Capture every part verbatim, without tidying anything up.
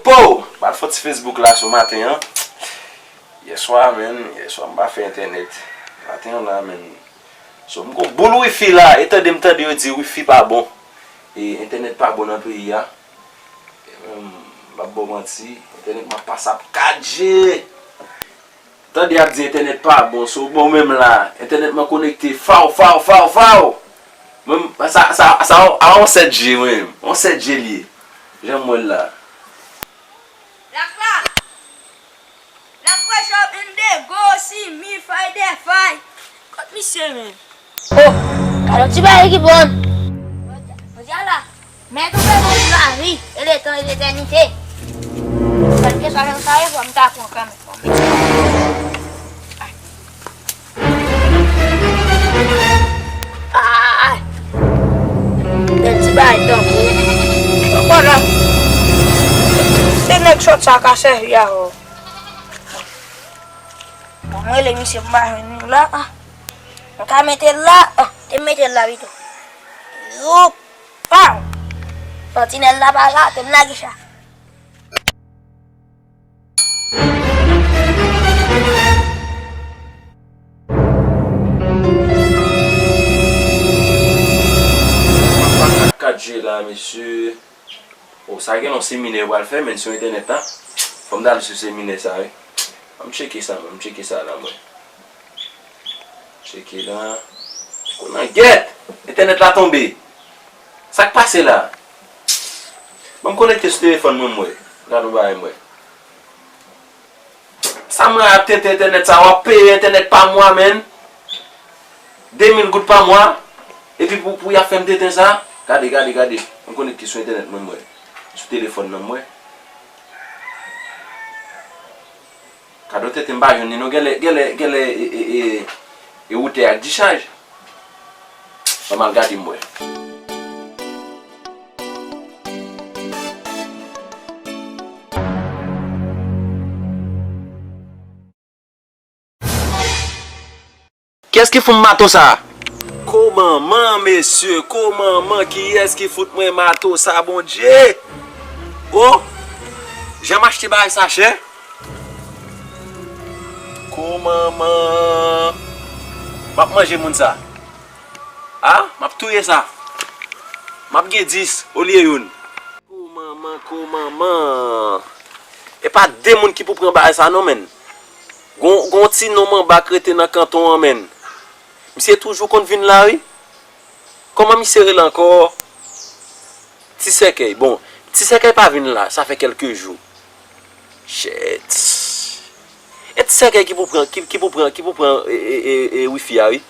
Oh! M al fè ti Facebook la sou maten an. Yèswa, menn, yèswa m pa fè entènèt. Maten an la, menn. So, m gon boul wifi la, e tande m tande yo di wifi pa bon. E entènèt pa bon nan peyi a. E menm, m p ap ba w manti, entènèt mwen ap pase ap kat G. Tande y ap di entènèt pa bon, so bon menm la, entènèt mwen konekte faw, faw, faw, faw. Mwen, sa, sa, sa, a yon sèt G mwen menm, yon sèt G li ye. Jan m wè l la. Lakla! Lakla shop and dey go, si mi fay de fay. Kot misye menm? Oh, gade yon ti bagay ki bon. Jodi a la, mèt ou bezwen pou lavi, e letan, e letènite. Kèlkeswa jan sa ye, fò m ta pran kanmenm. Fò m Ay! Bèl ti bagay tankou. Ou konnen. Se nèg sòt sa ka sèvi avè w. Bon, mwen rele misye pou m pa jwenn li la. Ah. Mwen ka mete l la. Ah, te m mete l la pito. Youp! Paw! Santinèl la pa la, te m lage cha. Kat G la, mesye. O, sa gen yon seminè yo pral fè, men sou entènèt la. Fò m t al sou seminè sa, wi. Ann m tcheke sa, ann m tcheke sa la, mwen. Tcheke la. Konan gèt! Entènèt la tonbe. Sa k pase la? Ban m konekte sou telefòn mwen, m wè. Gade yon bagay, m wè. Sa mwen ap tenten entènèt sa, w ap peye entènèt pa mwa, menn. De mil goud pa mwa. Epi pou, pou y ap fè m tenten sa. Gade, gade, gade. Mwen konekte sou entènèt mwen, m wè. Sou telefòn nan, m wè. Kado tenten m pa jwenn li non, genlè, genlè, genlè, e, e, e, e woutè a k dichaj. Ban m al gade m wè. Kiyès ki fout m mato sa? Ko manman, mesye, ko manman, kiyès ki fout mwen mato sa, Bondye? O, jan m achte bagay sa chè. Ko manman. M ap manje moun sa. A, m ap touye sa. M ap gen dis olye youn. Ko manman, ko manman. E pa de moun ki pou pran bagay sa non, menn. Gon, gon ti nonm anba k rete nan kanton an, menn. Misye toujou konn vin la, wi. Kòman misye rele ankò? Ti Sèkèy. Bon, Ti Sèkèy pa vin la, sa fè kèlke jou. Shit. E Ti Sèkèy ki pou pran, ki, ki pou pran, ki pou pran, e, e, e, e, wifi a, wi.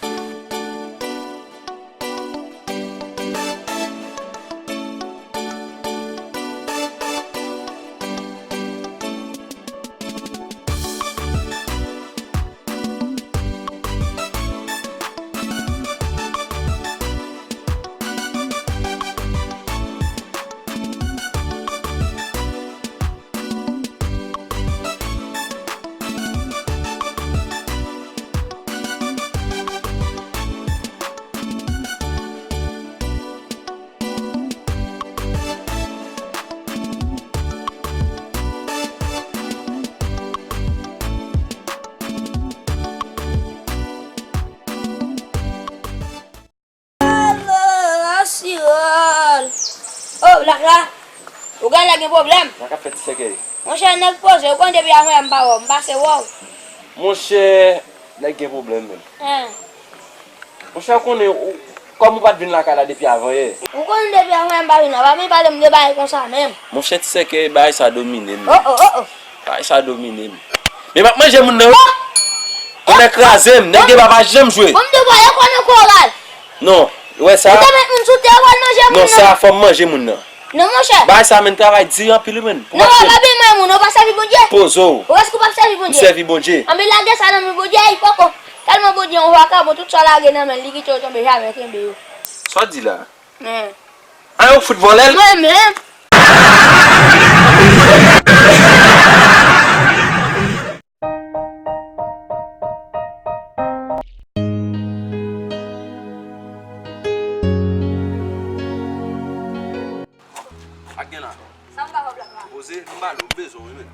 Alo, asiròl. O, Blak la, ou genlè gen pwoblèm. Sa k ap fèt, Ti Sèkèy? Monchè, nèg poze, ou konn depi avan yè m pa wè w, m pase wè w. Monchè, nèg gen pwoblèm menm. Hen. Monchè, ou konnen, ou, kòm ou pa t vin lakay la depi avan yè. Ou konnen depi avan yè m pa vin la, pa vin pale m de bagay konsa menm. Monchè, Ti Sèkèy, bagay sa domine m. O, o, o, o. Bagay sa domine m. Men m ap manje moun nan, wi. Kounye a kraze m, nèg deba pa janm jwe. Bon, m te voye kò nan koral. Non, ou wè sa? Ou te met moun sou tè, ou al manje moun nan. Non, sa fò m manje moun nan. Non, monchè. Bagay sa, menn, travay di anpil, wi, menn. Pou non, ou pa byen manje moun, ou pa sèvi Bondye. Poze w. Ou rès kou p ap sèvi Bondye. M sèvi Bondye. Anben lage sa nan men Bondye, ipokrit. Tèlman Bondye yon vakabon, tout sa lage nan men l, li kite yo tonbe, jamè kenbe yo. Sa w di la? Men. A, yo fout vòlè l. Mwen menm. Ak gen la. Sa m Poze, m ba l, m bezwen w wi, men.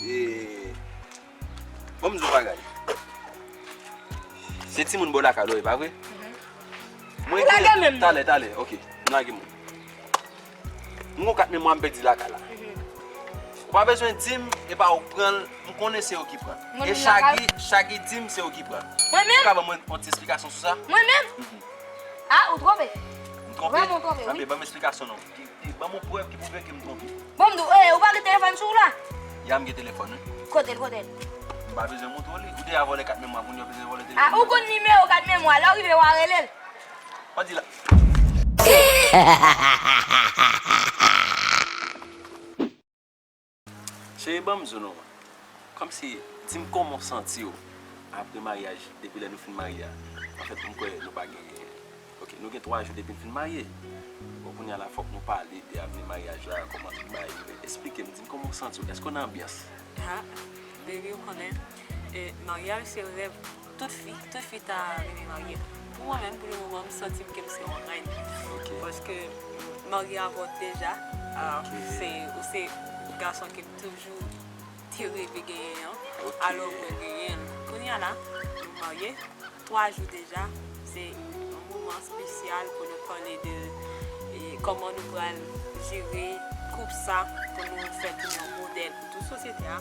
E, ban m di w bagay. Se timoun bò lakay la, e pa vre? Mwen Ou lage menm talè, talè, ok. M lage mwen. M gon kat memwa m pèdi lakay la. Ou pa bezwen di m, epa ou k pran l, m konnen se ou ki pran. Mwen E menm lakay. Chagi, Chagi di m se ou ki pran. Mwen menm? Ou ka ban mwen yon ti esplikasyon sou sa? Mwen menm? Mhm. Ah, ou twonpe. M twonpe? Vrèman ou twonpe, wi. Anben, ban m esplikasyon non. Ki, ki, ban m yon prèv ki pwouve ke m twonpe. Bon, m di w, eh, ou pa gen telefòn sou ou la? Ya, m gen telefòn, wi. Kote l, kote l? M pa bezwen montre w li. Ou deja vòlè kat memwa, kounye a w bezwen vòlè telefòn. Ah, ou konn nimewo kat memwa, lè w rive w a rele l. Ann di la. Cheri, ban m di w non. Kòmsi, di m kòman w santi w apre maryaj, depi lè nou fin marye a. Anfèt, m kwè nou pa gen, ok, nou gen twa jou depi n fin marye. Bon, kounye a la, fòk nou pale de avni maryaj la, kòman tout bagay ye. Esplike m, di m kòman w santi w. Èske w nan anbyans? Ah, baby, ou konnen, eh, maryaj se rèv tout fi, tout fi ta renmen marye. Pou mwen menm, pou le moman, m santi m ke m se yon rèn. Ok. Paske m marye avè w deja. Ah, Ok. se, ou se gason ke m toujou te reve genyen an. Ok. Alò, mwen genyen l. Kounye a la, nou marye twa jou deja. Se yon moman espesyal pou nou pale de, e, kòman nou pral jere koup sa, pou nou fè tounen yon modèl pou tout sosyete a.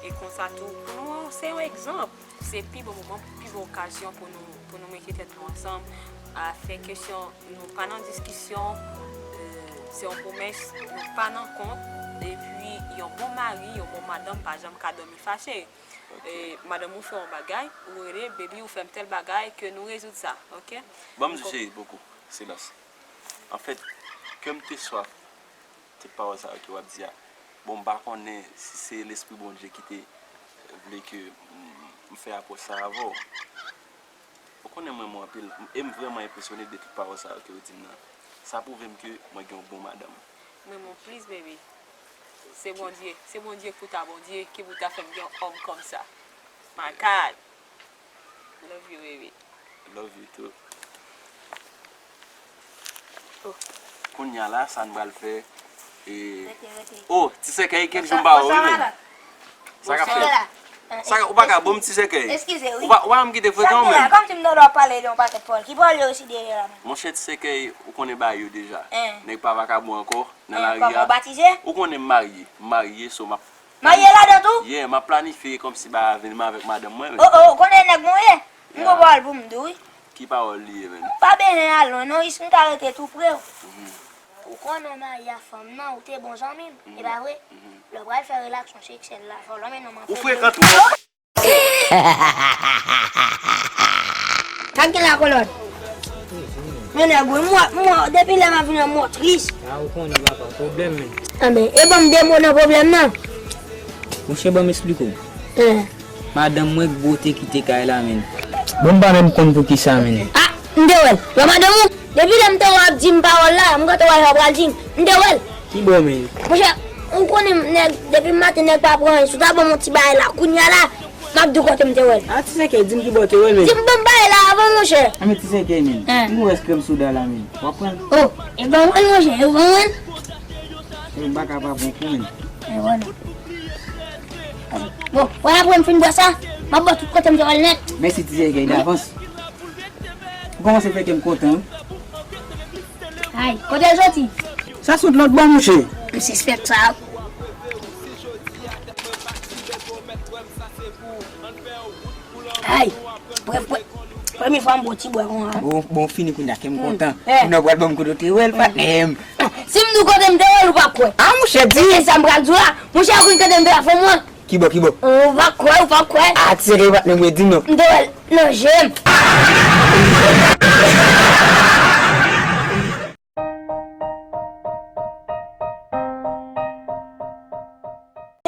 E konsa tou, pou nou, se yon egzanp. Se pi bon moman, pi bon okazyon pou nou, pou nou mete tèt nou ansanm, afin kesyon nou pa nan diskisyon, e, se yon pwomès, nou pa nan kont, epi yon bon mari, yon bon madanm pa janm ka dòmi fache. Ok. E, madanm ou fè yon bagay, ou rele, baby, ou fè m tèl bagay, ke nou rezoud sa, ok? Ban m di cheri, poko, silans. Anfèt, kè m te swaf tout pawòl sa yo ke w ap di a. Bon, m pa konnen si se Lespri Bondye ki te vle ke m, m fè apwòch sa avè w. Ou konnen m renmen w anpil, e m vrèman enpresyone de tout pawòl sa yo ke w di m nan. Sa pwouve m ke mwen gen yon bon madanm. M renmen w plis, baby. Se Bondye, se Bondye pou ta Bondye ki pou ta fè m gen yon òm kòmsa. My God! Love you, baby. Love you too. Oh. Kounye a la, sa n pral fè, e, Rete, rete. Oh, ti sèkèy, kèk jou m pa wè w, wi, men. Sa k ap fèt? Sa, ou pa ka ban m ti sèkèy? Eskize, wi. Ou pa, ou pa janm kite frekan, ou menm. Kòmsi m tande w ap pale de yon pakèt pawòl. Ki pawòl yo resi dèyè la menm? Monchè, ti sèkèy, ou konnen bagay yo deja. Nèg pa vakabon ankò, nan lari a. Kòman, ou batize? Ou konnen m marye. M marye, so m ap Marye ladan tou? Yeah, m ap planifye kòmsi bagay avni m avèk madanm mwen, men. Oh, oh, ou konnen nèg mwen ye? M gon pawòl pou m di w, wi. Ki pawòl li ye, menn? Pa bezwen al lwen, non, isit m ka rete tou pre w. Mhm. Ou konnen w marye a fanm nan, ou te bon zanmi m, e pa vre? Mhm. Lè w pral fè relasyon seksyèl la, fò w lonmen non m anpil. Ou frekan twòp. Sa k gen la, kolòn? Men nèg, wi, m wè, m wè, depi lè m ap vin an, m wè w tris. A, ou konnen, papa, pwoblèm, men. Anben, e ban m de mo nan pwoblèm nan. Monchè, ban m esplike w. Eh. Madanm mwen k bwote kite kay la, men. Bon, m pa menm konn poukisa, men. A, m te wè l. Wè madanm ou? Depi lè m te wè w ap di m pawòl la, m gentan wè sa w pral di m. M te wè l. Ki bò, men? Monchè, ou konnen nèg, depi maten nèg pa pran anyen. Si w ta ban m yon ti bagay la, kounye a la, m ap di w kote m te wè l. A, ti sèkèy, di m ki bò w te wè l, men. Di m ban m pale la avan, monchè. A, men ti sèkèy, men. Hein. M wè krèm soda la, men. W ap pran l? Oh, e ban mwen l, monchè, e ban mwen l. E m pa ka pa pran pou, men. E vwala. Bon, wè apre m fin bwè sa, m ap ba w tout kote m te wè l nèt. Mèsi, ti sèkèy, davans. Ou kòmanse fè kè m kontan, wi. Ay, kote l soti? Sa sot lòt bò, monchè. M sispèk sa. Ay, prè-, prè-, premye fwa m bwè ti bwè konsa. Bon, bon, fini kounye a, kè m kontan. Eh. Kounye a w pral ban m kote w te wè l, patnè m. Si m di w kote m te wè l, ou p ap kwè. A, monchè, di. E sa m pral di w la. Monchè, ou konn kote m te wè fanm mwen? Ki bò, ki bò? Ou p ap kwè, ou p ap kwè. A, ti sèkèy, patnè m, di m non. M te wè l nan je m.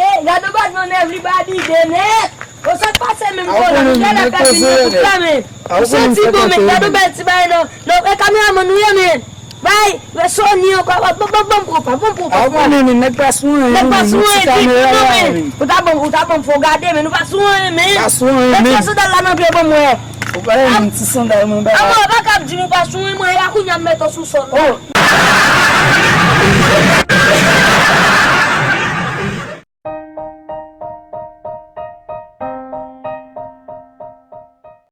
Ey, gade yon baz nan nèv li ba di de nèt. Bon, sa k pase menm konnen, nou genlè pèdi nan koup la, men. Ou santi bon, men gade yon bèl ti bagay nan, nan, e kameramann nou ye, men. Bay, Sony ankò, ban, ban, ban m pran pa, ban m pran pa. A, ou konnen, men, nèg pa sou anyen, men, ti kamera la, men. Ou ta ban, ou ta ban m fò gade, men nou pa sou anyen, men. Pa sou anyen, men. Mete sandal la nan pye ban m wè. Ou pa renmen ti sandal mwen ba. A, mwen pa kab di nou pa sou anyen, mwen, e pa kounye a m mete w sou sòl la. Oh.